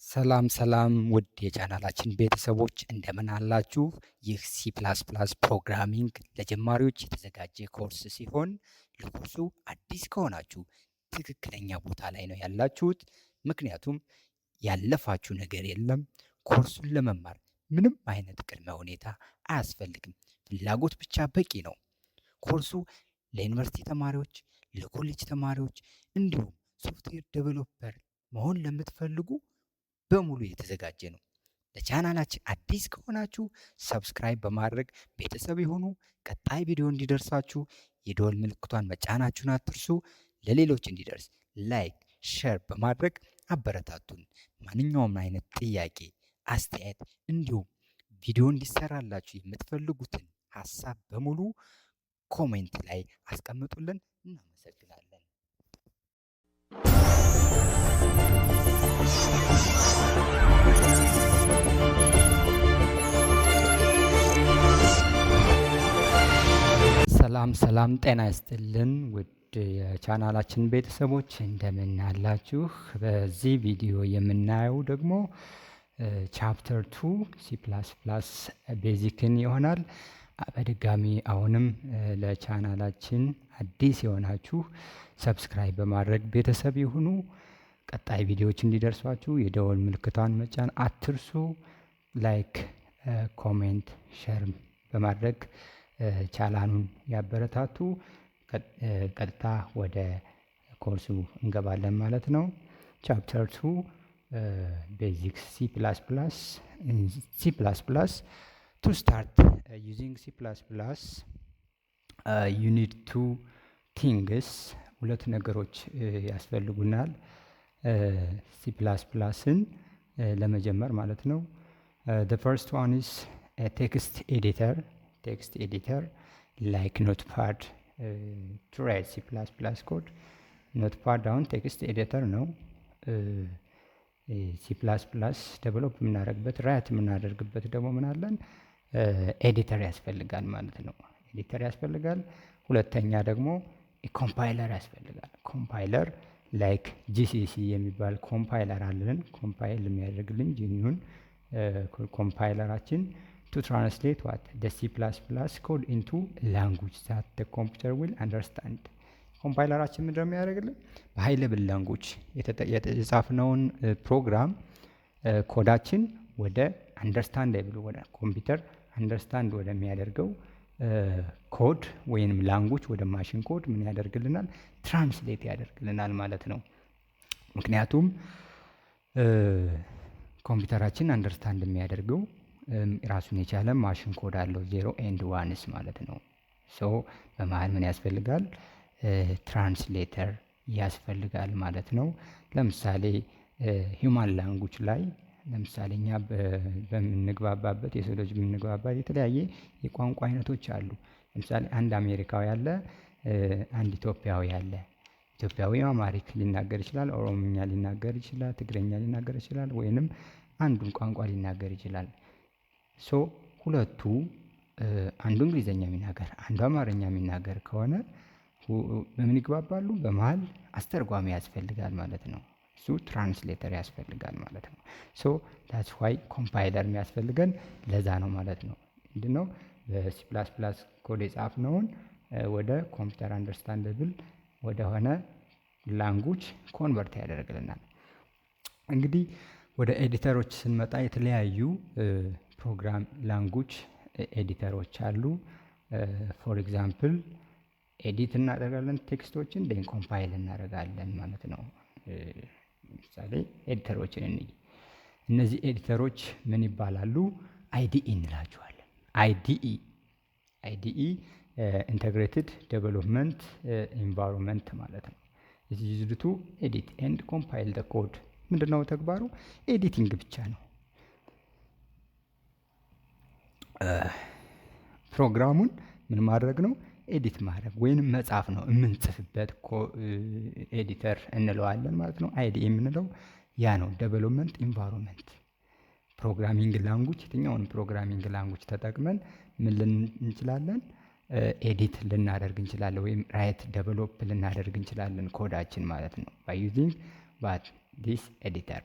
ሰላም ሰላም ውድ የቻናላችን ቤተሰቦች፣ እንደምን አላችሁ? ይህ C++ programming ለጀማሪዎች የተዘጋጀ ኮርስ ሲሆን ለኮርሱ አዲስ ከሆናችሁ ትክክለኛ ቦታ ላይ ነው ያላችሁት። ምክንያቱም ያለፋችሁ ነገር የለም። ኮርሱን ለመማር ምንም አይነት ቅድመ ሁኔታ አያስፈልግም። ፍላጎት ብቻ በቂ ነው። ኮርሱ ለዩኒቨርሲቲ ተማሪዎች፣ ለኮሌጅ ተማሪዎች እንዲሁም software developer መሆን ለምትፈልጉ በሙሉ የተዘጋጀ ነው። ለቻናላችን አዲስ ከሆናችሁ subscribe በማድረግ ቤተሰብ ይሁኑ። ቀጣይ ቪዲዮ እንዲደርሳችሁ የደወል ምልክቷን መጫናችሁን አትርሱ። ለሌሎች እንዲደርስ like፣ share በማድረግ አበረታቱን። ማንኛውም አይነት ጥያቄ፣ አስተያየት እንዲሁም ቪዲዮ እንዲሰራላችሁ የምትፈልጉትን ሀሳብ በሙሉ comment ላይ አስቀምጡልን። እናመሰግናለን። ሰላም ሰላም፣ ጤና ይስጥልን ውድ የቻናላችን ቤተሰቦች፣ እንደምን አላችሁ? በዚህ ቪዲዮ የምናየው ደግሞ chapter 2 C++ basic ን ይሆናል። በድጋሚ አሁንም ለቻናላችን አዲስ የሆናችሁ subscribe በማድረግ ቤተሰብ ይሁኑ። ቀጣይ ቪዲዮዎች እንዲደርሷችሁ የደወል ምልክቷን መጫን አትርሱ። Like፣ comment፣ share በማድረግ ቻናሉን ያበረታቱ። ቀጥታ ወደ ኮርሱ እንገባለን ማለት ነው። Chapter 2 basics C++. C++, to start using C++, you need two things. ሁለት ነገሮች ያስፈልጉናል C++ን ለመጀመር ማለት ነው። The first one is a text editor, text editor like Notepad to write C++ code. Notepad አሁን text editor ነው። C++ develop የምናደርግበት፣ write የምናደርግበት ደግሞ ምን አለን? Editor ያስፈልጋል ማለት ነው። Editor ያስፈልጋል። ሁለተኛ ደግሞ compiler ያስፈልጋል። Compiler like GCC የሚባል compiler አለን። Compile የሚያደርግልን GNU ን compiler ኣችን to translate what? The C++ code into language that the computer will understand. Compiler ኣችን ምንድነው የሚያደርግልን? በ high level language የጻፍነውን ፕሮግራም ኮዳችን ወደ understandable፣ ወደ ኮምፒውተር understand ወደሚያደርገው ኮድ ወይንም language፣ ወደ machine code ምን ያደርግልናል? Translate ያደርግልናል ማለት ነው። ምክንያቱም ኮምፒውተራችን understand የሚያደርገው ራሱን የቻለ machine code አለው፣ zero and ones ማለት ነው። So በመሃል ምን ያስፈልጋል? Translator ያስፈልጋል ማለት ነው። ለምሳሌ human language ላይ፣ ለምሳሌ እኛ በምንግባባበት፣ የሰው ልጅ በምንግባባት የተለያየ የቋንቋ አይነቶች አሉ። ለምሳሌ አንድ አሜሪካዊ አለ፣ አንድ ኢትዮጵያዊ አለ። ኢትዮጵያዊ Amharic ሊናገር ይችላል፣ ኦሮምኛ ሊናገር ይችላል፣ ትግረኛ ሊናገር ይችላል፣ ወይንም አንዱን ቋንቋ ሊናገር ይችላል። So ሁለቱ አንዱ እንግሊዘኛ የሚናገር፣ አንዱ አማርኛ የሚናገር ከሆነ በምን ይግባባሉ? በመሃል አስተርጓሚ ያስፈልጋል ማለት ነው። እሱ translator ያስፈልጋል ማለት ነው። So that's why compiler የሚያስፈልገን ለዛ ነው ማለት ነው። ምንድነው? በ C++ code የጻፍነውን ወደ ኮምፒውተር understandable ወደሆነ language convert ያደርግልናል። እንግዲህ ወደ editor ኦች ስንመጣ የተለያዩ program language editor ኦች አሉ። For example edit እናደርጋለን text ኦችን፣ then compile እናደርጋለን ማለት ነው። ለምሳሌ editor ኦችን እንይ። እነዚህ editor ኦች ምን ይባላሉ? IDE እንላቸዋለን። IDE, IDE integrated development environment ማለት ነው። Used to edit and compile the code። ምንድነው ተግባሩ? Editing ብቻ ነው። ፕሮግራሙን ምን ማድረግ ነው? Edit ማድረግ ወይንም መጻፍ ነው። የምንጽፍበት editor እንለዋለን ማለት ነው። IDE የምንለው ያ ነው። Development environment programming language፣ የትኛውን programming language ተጠቅመን ምን ልን እንችላለን? Edit ልናደርግ እንችላለን ወይም write፣ develop ልናደርግ እንችላለን ኮዳችን ማለት ነው። By using but This editor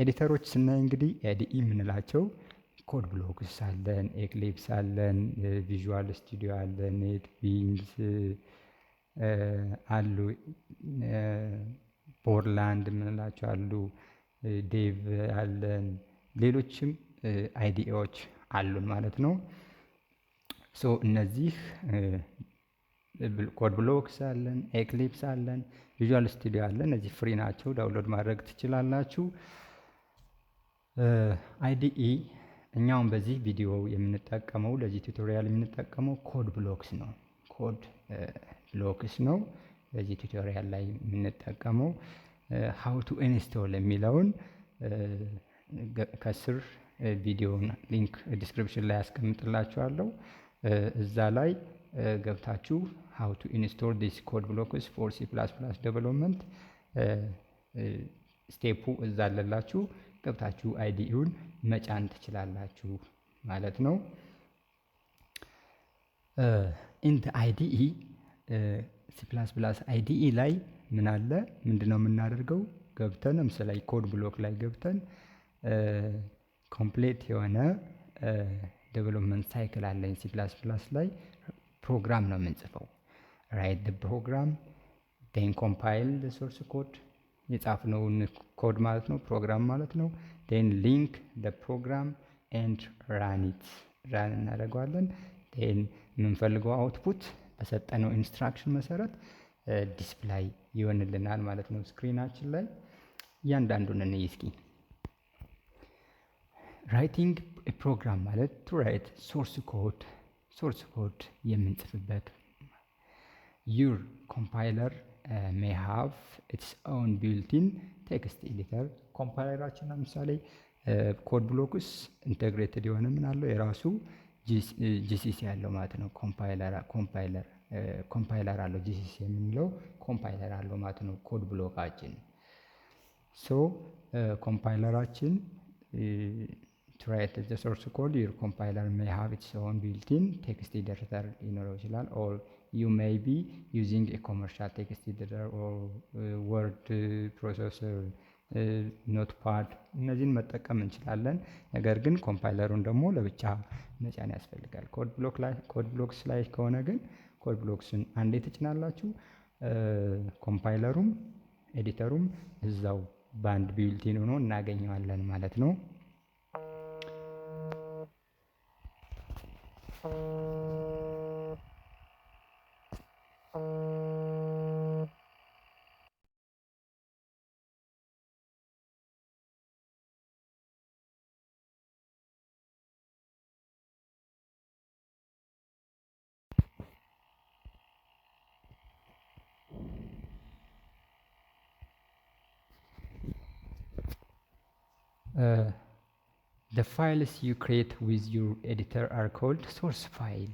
editor ኦች ስናይ እንግዲህ IDE የምንላቸው Code Blocks አለን፣ Eclipse አለን፣ Visual Studio አለን፣ NetBeans አሉ፣ Borland የምንላቸው አሉ፣ Dev አለን፣ ሌሎችም IDE ዎች አሉን ማለት ነው። So እነዚህ Code Blocks አለን፣ Eclipse አለን፣ Visual Studio አለን። እነዚህ free ናቸው፣ download ማድረግ ትችላላችሁ። IDE እኛውን በዚህ ቪዲዮ የምንጠቀመው፣ ለዚህ tutorial የምንጠቀመው Code Blocks ነው። Code Blocks ነው በዚህ tutorial ላይ የምንጠቀመው። How to install የሚለውን ከስር ቪዲዮውን link description ላይ ያስቀምጥላችኋለሁ። እዛ ላይ ገብታችሁ how to install this Code Blocks for C++ development step ኡ እዛ አለላችሁ፣ ገብታችሁ IDE ውን መጫን ትችላላችሁ ማለት ነው። In IDE፣ C++ IDE ላይ ምን አለ? ምንድነው የምናደርገው? ገብተን ለምሳሌ Code Block ላይ ገብተን complete የሆነ development cycle አለኝ። C++ ላይ ፕሮግራም ነው የምንጽፈው። Write program, then compile source code፣ የጻፍነውን ኮድ ማለት ነው፣ ፕሮግራም ማለት ነው። Then link program and run it፣ run እናደርገዋለን። Then የምንፈልገው output በሰጠነው instruction መሰረት display ይሆንልናል ማለት ነው screen ኣችን ላይ። እያንዳንዱን እንይ እስኪ። Writing program ማለት to write source code፣ source code የምንጽፍበት። Your compiler may have its own built-in text editor። Compiler ኣችን ለምሳሌ Code Blocks integrated የሆነ ምን አለው? የራሱ GCC ያለው ማለት ነው። Compiler አለው፣ GCC የምንለው compiler አለው ማለት ነው። Code Block ኣችን፣ so compiler ኣችን፣ to write the source code, your compiler may have its own built-in text editor ሊኖረው ይችላል፣ or you may be using a commercial text editor or word processor, Notepad፣ እነዚህን መጠቀም እንችላለን። ነገር ግን compiler ኡን ደግሞ ለብቻ መጫን ያስፈልጋል። Code Block ላይ፣ Code Blocks ላይ ከሆነ ግን Code Blocks ን አንዴ ትጭናላችሁ። Compiler ኡም editor ኡም እዛው በአንድ built-in ሆኖ እናገኘዋለን ማለት ነው። The files you create with your editor are called source file።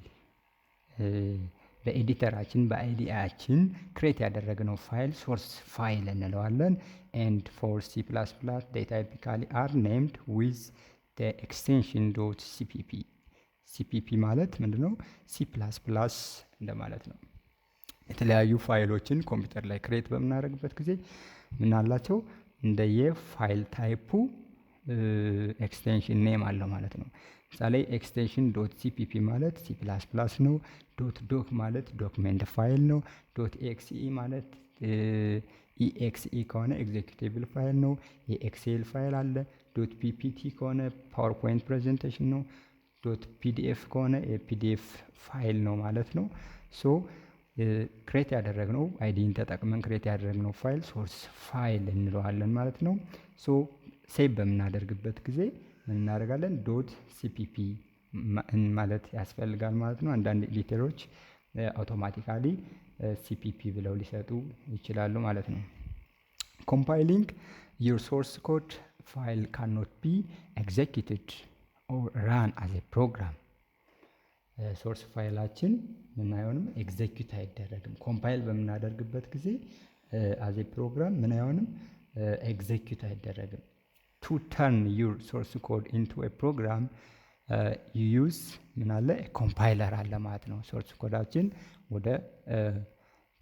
በ editor ኣችን፣ በ IDE ኣችን create ያደረግነው file source file እንለዋለን። And for C++, they typically are named with the extension .cpp። cpp ማለት ምንድነው? C++ እንደማለት ነው። የተለያዩ ፋይሎችን ኮምፒውተር ላይ create በምናደርግበት ጊዜ ምን አላቸው? እንደየ file type ኡ extension name አለው ማለት ነው። ምሳሌ extension .cpp ማለት C++ ነው። .doc ማለት document file ነው። .exe ማለት፣ exe ከሆነ executable file ነው። የ Excel file አለ። .ppt ከሆነ PowerPoint presentation ነው። .pdf ከሆነ የ PDF file ነው ማለት ነው። So create ያደረግነው፣ IDE ን ተጠቅመን create ያደረግነው file source file እንለዋለን ማለት ነው። So save በምናደርግበት ጊዜ ምን እናደርጋለን? .cpp ማለት ያስፈልጋል ማለት ነው። አንዳንድ editor ኦች automatically cpp ብለው ሊሰጡ ይችላሉ ማለት ነው። ኮምፓይሊንግ ዩር ሶርስ ኮድ ፋይል ካኖት ቢ ኤግዜኪዩትድ ኦር ራን አዝ ኤ ፕሮግራም። ሶርስ ፋይላችን ምን አይሆንም? Execute አይደረግም። Compile በምናደርግበት ጊዜ as a program ምን አይሆንም? Execute አይደረግም። To turn your source code into a program, you use ምን አለ? Compiler አለ ማለት ነው። Source code ኣችን ወደ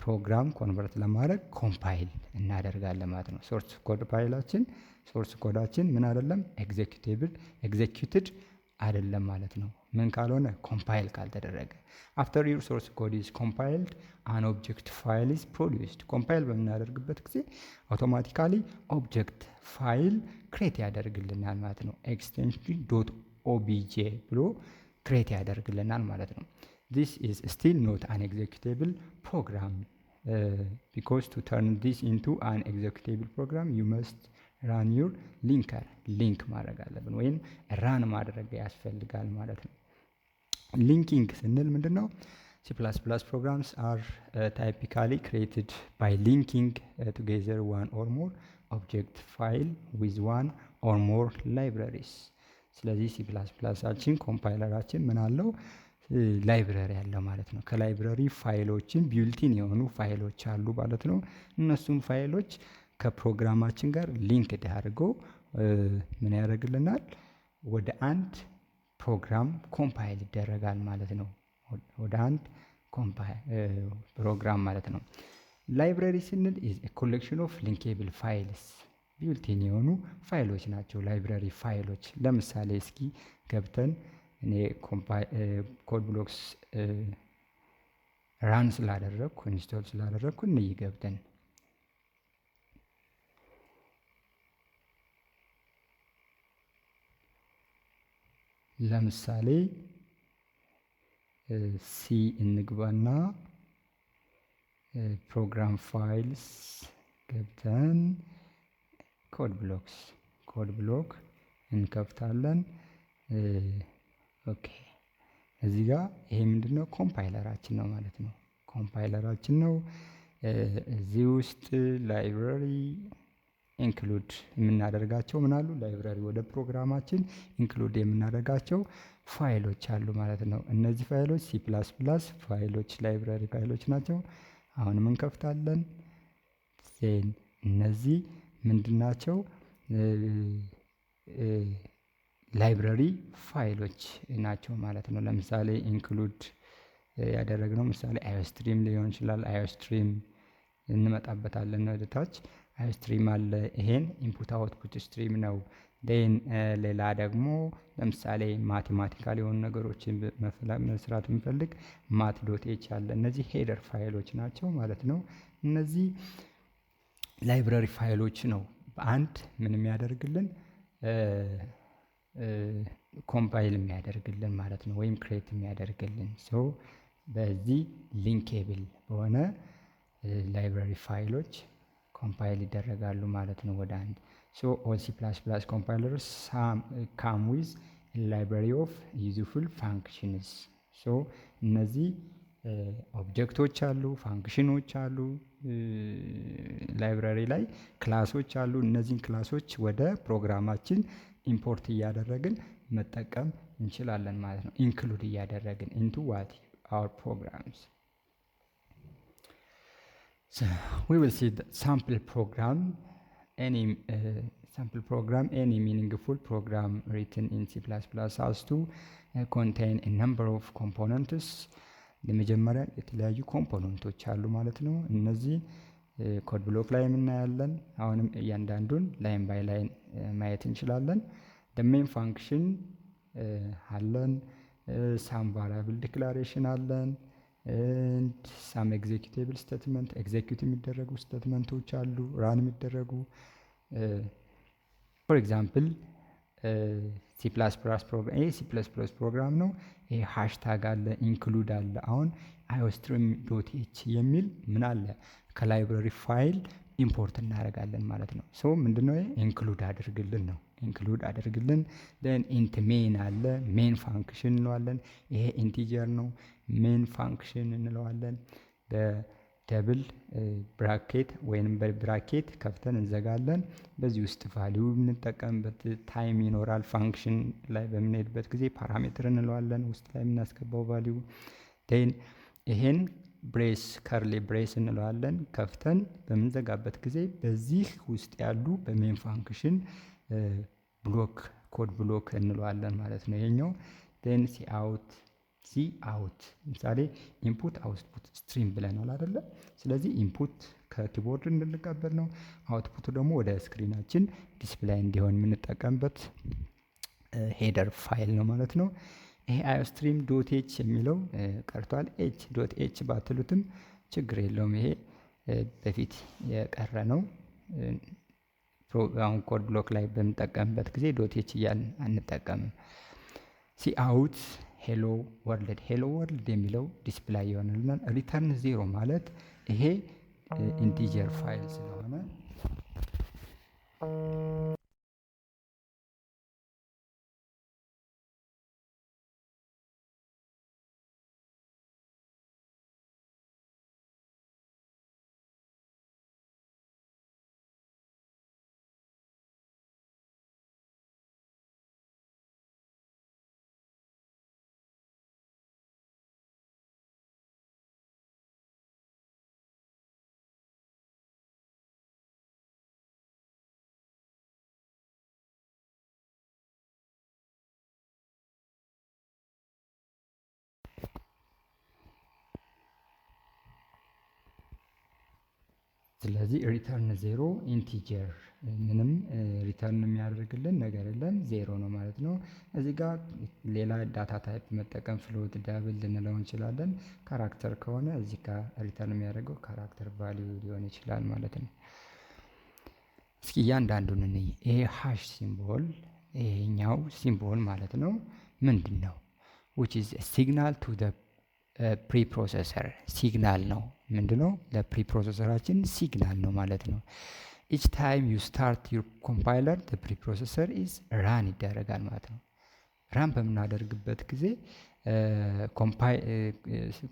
ፕሮግራም convert ለማድረግ compile እናደርጋለን ማለት ነው። Source code ፋይላችን፣ source ኮዳችን ምን አይደለም? Executable፣ executed አይደለም ማለት ነው። ምን ካልሆነ? Compile ካልተደረገ። After your source code is compiled, an object file is produced። Compile በምናደርግበት ጊዜ automatically object file create ያደርግልናል ማለት ነው። Extension .obj ብሎ create ያደርግልናል ማለት ነው። This is still not an executable program, because to turn this into an executable program, you must run your linker። Link ማድረግ አለብን ወይም run ማድረግ ያስፈልጋል ማለት ነው። Linking ስንል ምንድን ነው? C++ programs are typically created by linking together one or more object file with one or more libraries። ስለዚህ C++ ኣችን compiler ኣችን ምን አለው? Library አለው ማለት ነው። ከ library ፋይሎችን፣ built-in የሆኑ ፋይሎች አሉ ማለት ነው። እነሱም ፋይሎች ከፕሮግራማችን ጋር linked አድርጎ ምን ያደርግልናል? ወደ አንድ ፕሮግራም compile ይደረጋል ማለት ነው። ወደ አንድ ፕሮግራም ማለት ነው። Library ስንል is a collection of linkable files፣ built-in የሆኑ ፋይሎች ናቸው library ፋይሎች። ለምሳሌ እስኪ ገብተን እኔ Code Blocks run ስላደረግኩ፣ install ስላደረግኩ እንይ ገብተን። ለምሳሌ C እንግባና Program Files ገብተን Code Blocks፣ code block እንከፍታለን። Okay፣ እዚህ ጋር ይሄ ምንድነው? Compiler ኣችን ነው ማለት ነው። Compiler ኣችን ነው። እዚህ ውስጥ library include የምናደርጋቸው ምን አሉ? Library ወደ ፕሮግራማችን include የምናደርጋቸው ፋይሎች አሉ ማለት ነው። እነዚህ ፋይሎች C++ ፋይሎች፣ library ፋይሎች ናቸው። አሁንም እንከፍታለን። Then እነዚህ ምንድን ናቸው? Library ፋይሎች ናቸው ማለት ነው። ለምሳሌ include ያደረግነው ምሳሌ iostream ሊሆን ይችላል። Iostream እንመጣበታለን ወደ ታች። Iostream አለ። ይሄን input output stream ነው። Then ሌላ ደግሞ ለምሳሌ mathematical የሆኑ ነገሮችን መስራት የምንፈልግ math.h አለ። እነዚህ header ፋይሎች ናቸው ማለት ነው። እነዚህ library ፋይሎች ነው በአንድ ምን የሚያደርግልን? Compile የሚያደርግልን ማለት ነው፣ ወይም create የሚያደርግልን። So በዚህ linkable በሆነ library ፋይሎች compile ይደረጋሉ ማለት ነው ወደ አንድ። So all C++ compilers come with library of useful functions። So እነዚህ object ኦች አሉ፣ function ኖች አሉ፣ library ላይ class ኦች አሉ። እነዚህን class ኦች ወደ ፕሮግራማችን import እያደረግን መጠቀም እንችላለን ማለት ነው። Include እያደረግን into what? Our programs. So we will see the sample program. Any sample program, any meaningful program written in C++ has to contain a number of components። ለመጀመሪያ የተለያዩ component ኦች አሉ ማለት ነው። እነዚህ code block ላይ የምናያለን። አሁንም እያንዳንዱን line by line ማየት እንችላለን። Main function አለን፣ some variable declaration አለን፣ some executable statement፣ execute የሚደረጉ statement ኦች አሉ፣ run የሚደረጉ። For example, C++ ፕሮግራም፣ ይሄ C++ ፕሮግራም ነው። ይሄ hashtag አለ፣ include አለ። አሁን iostream.h የሚል ምን አለ? ከ library file import እናደርጋለን ማለት ነው። So ምንድነው? Include አድርግልን ነው። Include አድርግልን። Then int main አለ፣ main function እንለዋለን። ይሄ integer ነው፣ main function እንለዋለን። በ double bracket ወይንም በ bracket ከፍተን እንዘጋለን። በዚህ ውስጥ value የምንጠቀምበት time ይኖራል። Function ላይ በምንሄድበት ጊዜ parameter እንለዋለን፣ ውስጥ ላይ የምናስገባው value። Then ይሄን brace፣ curly brace እንለዋለን። ከፍተን በምንዘጋበት ጊዜ በዚህ ውስጥ ያሉ በ main function block፣ code block እንለዋለን ማለት ነው። ይሄኛው then cout Cout ለምሳሌ input output stream ብለናል አይደለ? ስለዚህ input ከ keyboard እንድንቀበል ነው። Output ኡ ደግሞ ወደ screen ኣችን display እንዲሆን የምንጠቀምበት header file ነው ማለት ነው። ይሄ iostream dot h የሚለው ቀርቷል። h dot h ባትሉትም ችግር የለውም። ይሄ በፊት የቀረ ነው። አሁን code block ላይ በምንጠቀምበት ጊዜ dot h እያልን አንጠቀምም። Cout hello world፣ hello world የሚለው display ይሆንልናል። Return zero ማለት ይሄ integer file ስለሆነ፣ ስለዚህ return zero integer ምንም return የሚያደርግልን ነገር የለም፣ ዜሮ ነው ማለት ነው። እዚህ ጋር ሌላ data type መጠቀም float፣ double ልንለው እንችላለን። Character ከሆነ እዚህ ጋር return የሚያደርገው character value ሊሆን ይችላል ማለት ነው። እስኪ እያንዳንዱን እንይ። ይሄ hash symbol፣ ይሄኛው symbol ማለት ነው፣ ምንድን ነው? Which is signal to the preprocessor signal ነው። ምንድነው? ለ preprocessor ኣችን signal ነው ማለት ነው። Each time you start your compiler, the preprocessor is run ይደረጋል ማለት ነው። Run በምናደርግበት ጊዜ፣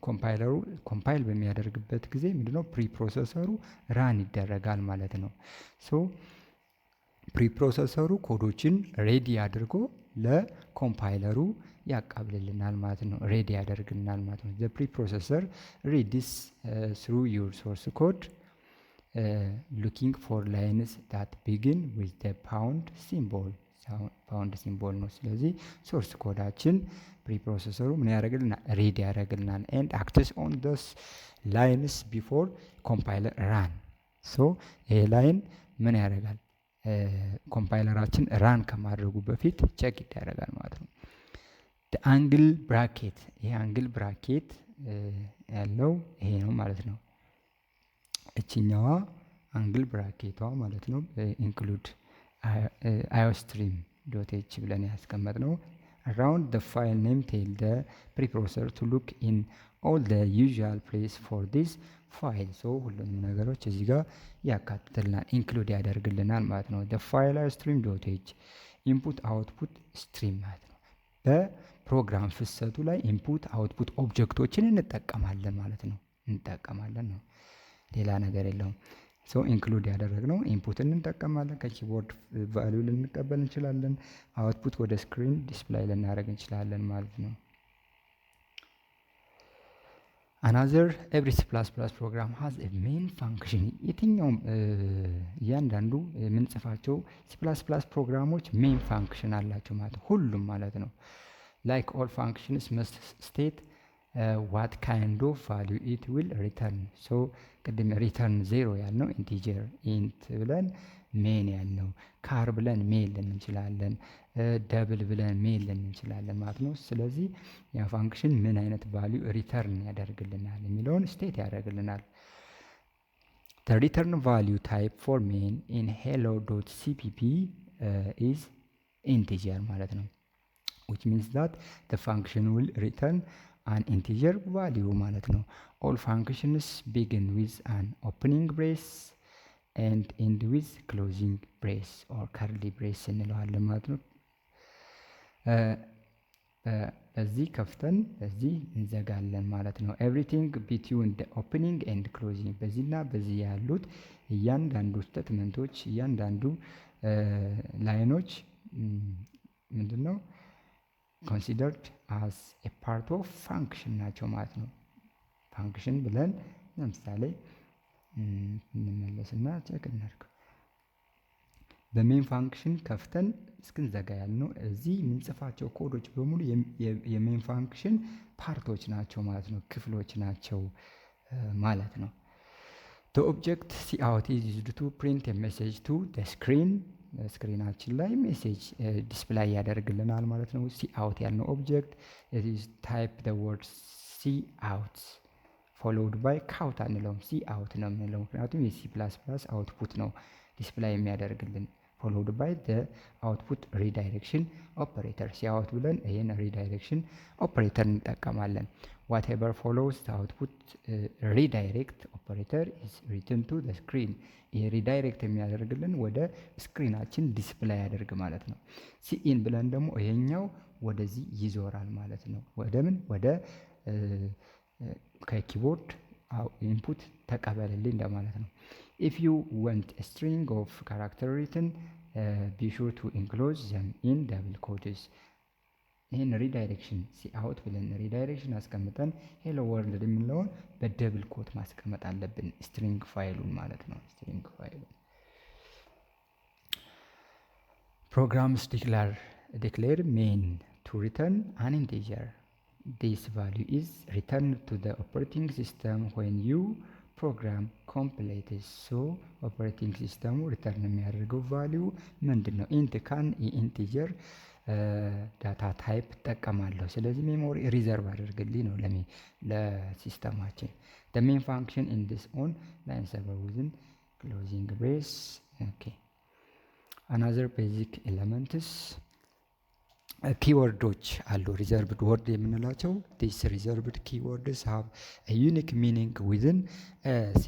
compiler ኡ compile በሚያደርግበት ጊዜ ምንድነው? Preprocessor ኡ run ይደረጋል ማለት ነው። So preprocessor ኡ ኮዶችን ready አድርጎ ለ compiler ኡ ያቃብልልናል ማለት ነው። Ready ያደርግልናል ማለት ነው። The preprocessor reads through your source code, looking for lines that begin with the pound symbol። Pound symbol ነው። ስለዚህ source code ኣችን preprocessor ኡ ምን ያደርግልናል? Read ያደርግልናል and acts on those lines before compiler run። So ይሄ line ምን ያደርጋል? Compiler ኣችን run ከማድረጉ በፊት check ይደረጋል ማለት ነው። Angle bracket፣ ይሄ angle bracket ያለው ይሄ ነው ማለት ነው። እችኛዋ angle bracket ኧ ማለት ነው። Include iostream dot h ብለን ያስቀመጥነው around the file name tell the preprocessor to look in all the usual place for this file። So ሁሉንም ነገሮች እዚህ ጋር ያካትትልናል፣ include ያደርግልናል ማለት ነው። The file iostream dot h input output stream ማለት ነው። በፕሮግራም ፍሰቱ ላይ input output object ኦችን እንጠቀማለን ማለት ነው። እንጠቀማለን ነው፣ ሌላ ነገር የለውም። So include ያደረግነው input እንጠቀማለን፣ ከ keyboard value ልንቀበል እንችላለን፣ output ወደ screen display ልናደርግ እንችላለን ማለት ነው። Another, every C++ program has a main function። የትኛውም እያንዳንዱ የምንጽፋቸው C++ ፕሮግራሞች main function አላቸው ማለት ነው። ሁሉም ማለት ነው። Like all functions, must state what kind of value it will return። So ቅድም return zero ያልነው integer int ብለን main ያልነው፣ char ብለን main ልንል እንችላለን፣ double ብለን main ልንል እንችላለን ማለት ነው። ስለዚህ ያ function ምን አይነት value return ያደርግልናል የሚለውን state ያደርግልናል። The return value type for main in hello.cpp is integer ማለት ነው። Which means that the function will return an integer value ማለት ነው። All functions begin with an opening brace and end with closing brace or curly brace እንለዋለን ማለት ነው። በዚህ ከፍተን በዚህ እንዘጋለን ማለት ነው። Everything between the opening and closing፣ በዚህና በዚህ ያሉት እያንዳንዱ statement ኦች፣ እያንዳንዱ line ኦች ምንድን ነው considered as a part of function ናቸው ማለት ነው። Function ብለን ለምሳሌ እንመለስና check እናድርግ። በ main function ከፍተን እስክንዘጋ ያልነው እዚህ የምንጽፋቸው ኮዶች በሙሉ የ main function part ኦች ናቸው ማለት ነው፣ ክፍሎች ናቸው ማለት ነው። The object cout is used to print a message to the screen. Screen ኣችን ላይ message display ያደርግልናል ማለት ነው። Cout ያልነው object is type the word cout followed by cout አንለውም፣ cout ነው የምንለው፣ ምክንያቱም የ C++ output ነው display የሚያደርግልን። Followed by the output redirection operator። Cout ብለን ይህን redirection operator እንጠቀማለን። Whatever follows output redirect operator is written to the screen። ይሄ redirect የሚያደርግልን ወደ screen ኣችን display ያደርግ ማለት ነው። Cin ብለን ደግሞ ይሄኛው ወደዚህ ይዞራል ማለት ነው። ወደ ምን? ወደ ከ keyboard input ተቀበልልኝ እንደማለት ነው። If you want string of character written, be sure to enclose them in double quotes። ይህን redirection cout ብለን redirection አስቀምጠን "hello world" የምንለውን በ double quote ማስቀመጥ አለብን፣ string file ኡን ማለት ነው። String file ኡን programs declare main to return an integer. This value is returned to the operating system when you program completes. So operating system ኡ return የሚያደርገው value ምንድን ነው? Int ካልን የ integer data type እጠቀማለሁ። ስለዚህ memory reserve አድርግልኝ ነው ለሚ ለ system ኣችን። The main function in this on line 7 within closing brace. Okay. Another basic elements, keyword ኦች አሉ፣ reserved word የምንላቸው። These reserved keywords have unique meaning within C++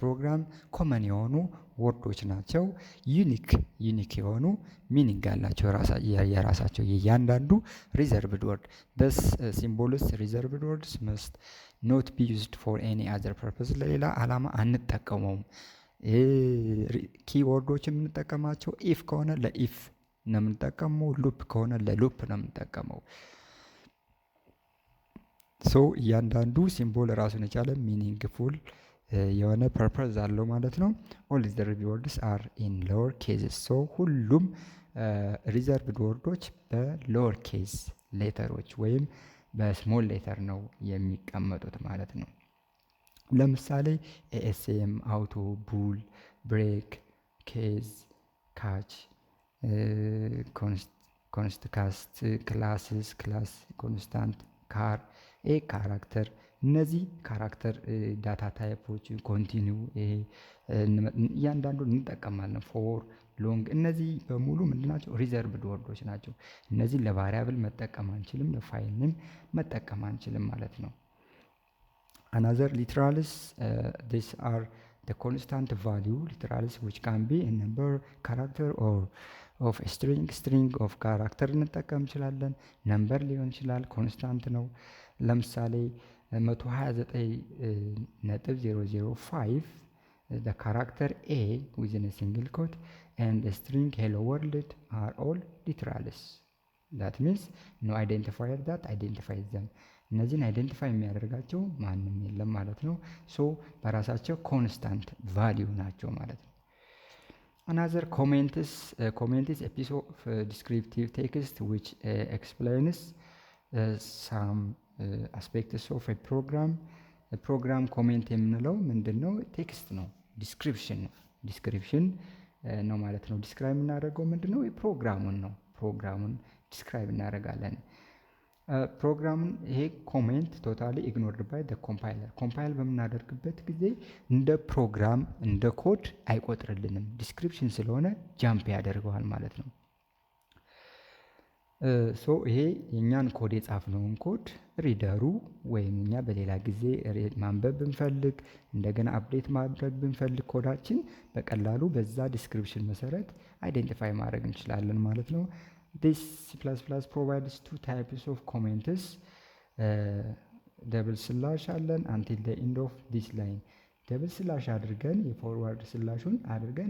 program። Common የሆኑ word ኦች ናቸው። Unique የሆኑ meaning አላቸው የራሳቸው የእያንዳንዱ reserved word። These symbols, reserved words, must not be used for any other purpose። ለሌላ ዓላማ አንጠቀመውም። Keyword ኦች የምንጠቀማቸው if ከሆነ ለ if ነው የምንጠቀመው። Loop ከሆነ ለ loop ነው የምንጠቀመው። So እያንዳንዱ symbol ራሱን የቻለ meaningful የሆነ purpose አለው ማለት ነው። All reserved words are in lower cases። So ሁሉም reserved word ኦች በ lower case letter ኦች ወይም በ small letter ነው የሚቀመጡት ማለት ነው። ለምሳሌ asm፣ auto፣ bool፣ break፣ case፣ catch፣ const cast፣ classes፣ class፣ constant፣ char፣ ኤ character፣ እነዚህ character data type ኦች፣ continue፣ ይሄ እያንዳንዱን እንጠቀማለን። For፣ long፣ እነዚህ በሙሉ ምንድን ናቸው? Reserved word ኦች ናቸው። እነዚህን ለ variable መጠቀም አንችልም፣ ለፋይልም መጠቀም አንችልም ማለት ነው። Another literals. These are the constant value literals, which can be a number, character or of a string. String of character ልንጠቀም እንችላለን። Number ሊሆን ይችላል። Constant ነው። ለምሳሌ 129.005, the character a within a single quote and the string "hello world" are all literals. That means no identifier that identifies them። እነዚህን identify የሚያደርጋቸው ማንም የለም ማለት ነው። So በራሳቸው constant value ናቸው ማለት ነው። Another comments. Comment is a piece of descriptive text which explains some aspects of a program. Program comment የምንለው ምንድን ነው? Text ነው፣ description ነው። Description ነው ማለት ነው። Describe የምናደርገው ምንድን ነው? ፕሮግራሙን ነው። ፕሮግራሙን describe እናደርጋለን። ፕሮግራሙን ይሄ comment totally ignored by the compiler። Compile በምናደርግበት ጊዜ እንደ ፕሮግራም እንደ ኮድ አይቆጥርልንም። Description ስለሆነ jump ያደርገዋል ማለት ነው። So ይሄ የእኛን ኮድ የጻፍነውን code reader ኡ ወይም እኛ በሌላ ጊዜ ማንበብ ብንፈልግ፣ እንደገና update ማድረግ ብንፈልግ ኮዳችን በቀላሉ በዛ description መሰረት identify ማድረግ እንችላለን ማለት ነው። This C++ provides two types of comments. Double slash አለን፣ until the end of this line። Double slash አድርገን የ forward slash ኡን አድርገን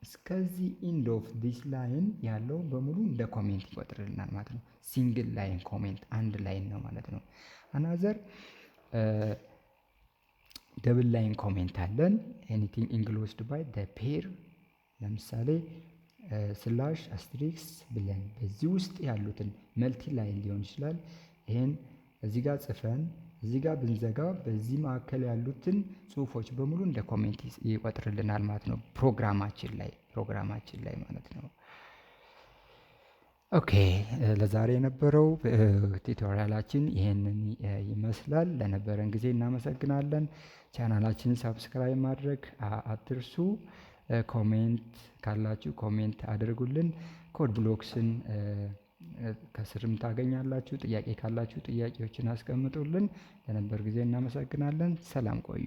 እስከዚህ end of this line ያለው በሙሉ እንደ comment ይቆጥርልናል ማለት ነው። Single line comment አንድ line ነው ማለት ነው። Another double line comment አለን። Anything enclosed by the pair፣ ለምሳሌ slash asterisk ብለን በዚህ ውስጥ ያሉትን multi line ሊሆን ይችላል። ይሄን እዚህ ጋር ጽፈን እዚህ ጋር ብንዘጋ በዚህ መካከል ያሉትን ጽሁፎች በሙሉ እንደ comment ይቆጥርልናል ማለት ነው። ፕሮግራማችን ላይ ማለት ነው። Okay፣ ለዛሬ የነበረው tutorial ኣችን ይሄንን ይመስላል። ለነበረን ጊዜ እናመሰግናለን። ቻናላችንን subscribe ማድረግ አትርሱ። Comment ካላችሁ comment አድርጉልን። Code Blocks ን ከስርም ታገኛላችሁ። ጥያቄ ካላችሁ ጥያቄዎችን አስቀምጡልን። ለነበር ጊዜ እናመሰግናለን። ሰላም ቆዩ።